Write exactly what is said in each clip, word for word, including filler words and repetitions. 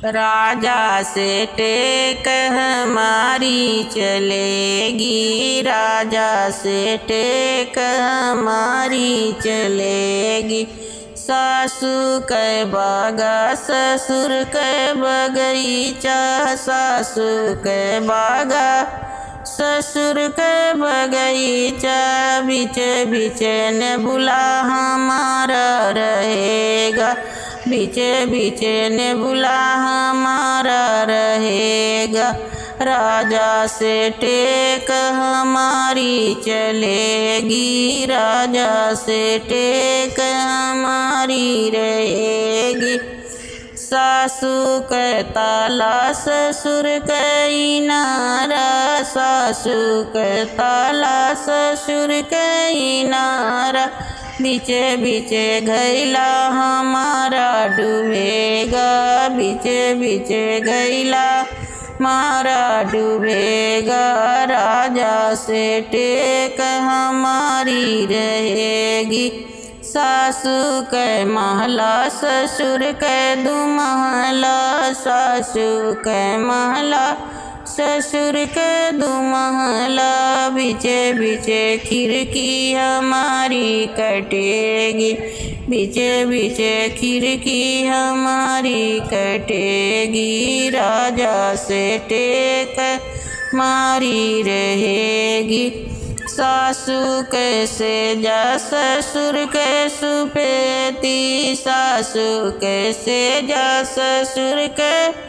राजा से टेक हमारी चलेगी, राजा से टेक हमारी चलेगी। सासू के बागा ससुर के बगीचा, सासू के बागा ससुर के बगीचा, बीचे बीचे नेबुला हमारा रहेगा, बीचे बीचे नेबुला हमारा रहेगा। राजा से टेक हमारी चलेगी, राजा से टेक हमारी रहेगी। सासू के ताला ससुर के इनारा, सासू के ताला ससुर के इनारा। बीचे बीचे घैला हमारा डूबेगा, बीचे बीचे घैला हमारा डूबेगा। राजा से टेक हमारी रहेगी। सासू के महला, ससुर के दू महला, सासू के महला, ससुर के दू महला। बीचे बीचे खिड़की हमारी कटेगी, बीचे बीचे खिड़की हमारी कटेगी। राजा से टेक हमारी रहेगी। सासू के सेजा, ससुर के सुपेती, सासू के सेजा, ससुर के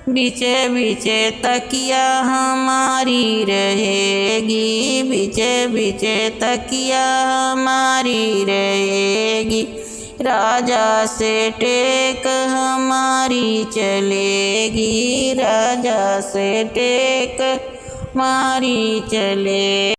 बीचे बीचे तकिया हमारी रहेगी, बीचे बीचे तकिया हमारी रहेगी। राजा से टेक हमारी चलेगी, राजा से टेक हमारी चले।